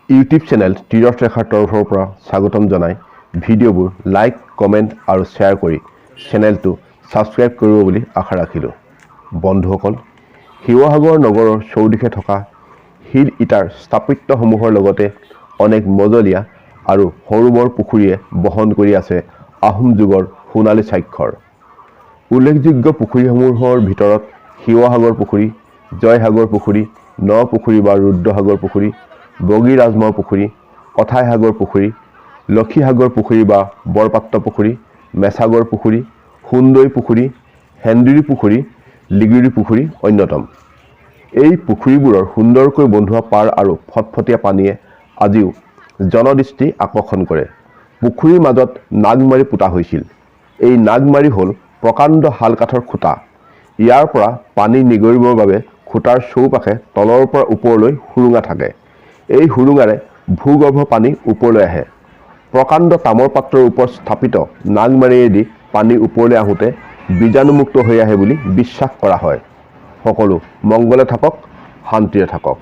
YouTube channel Tirath ৰেখাৰ তৰফৰ পৰা স্বাগতম জনাই ভিডিঅ'বোৰ লাইক, কমেণ্ট আৰু শ্বেয়াৰ কৰি চেনেলটো ছাবস্ক্ৰাইব কৰিব বুলি আশা ৰাখিলোঁ। বন্ধুসকল, শিৱসাগৰ নগৰৰ চৌদিশে থকা শিল ইটাৰ স্থাপত্যসমূহৰ লগতে অনেক মজলীয়া আৰু সৰু বৰ পুখুৰীয়ে বহন কৰি আছে আহোম যুগৰ সোণালী স্বাক্ষৰ। উল্লেখযোগ্য পুখুৰীসমূহৰ ভিতৰত শিৱসাগৰ পুখুৰী, জয়সাগৰ পুখুৰী, ন পুখুৰী বা ৰুদ্ৰসাগৰ পুখুৰী, বগী ৰাজমাও পুখুৰী, অথাইসাগৰ পুখুৰী, লক্ষীসাগৰ পুখুৰী বা বৰপাত্ৰ পুখুৰী, মেছাগৰ পুখুৰী, সুন্দৈ পুখুৰী, সেন্দুৰী পুখুৰী, লিগিৰী পুখুৰী অন্যতম। এই পুখুৰীবোৰৰ সুন্দৰকৈ বন্ধোৱা পাৰ আৰু ফটফটীয়া পানীয়ে আজিও জনদৃষ্টি আকৰ্ষণ কৰে। পুখুৰীৰ মাজত নাগমাৰি পোতা হৈছিল। এই নাগমাৰি হ'ল প্ৰকাণ্ড শালকাঠৰ খুঁটা। ইয়াৰ পৰা পানী নিগৰিবৰ বাবে খুঁটাৰ চৌপাশে তলৰ পৰা ওপৰলৈ সুৰুঙা থাকে। এই সুৰুঙাৰে ভূগৰ্ভ পানী ওপৰলৈ আহে। প্ৰকাণ্ড তামৰ পাত্ৰৰ ওপৰত স্থাপিত নাগমাৰিয়েদি পানী ওপৰলৈ আহোঁতে বীজাণুমুক্ত হৈ আহে বুলি বিশ্বাস কৰা হয়। সকলো মংগলে থাকক, শান্তিৰে থাকক।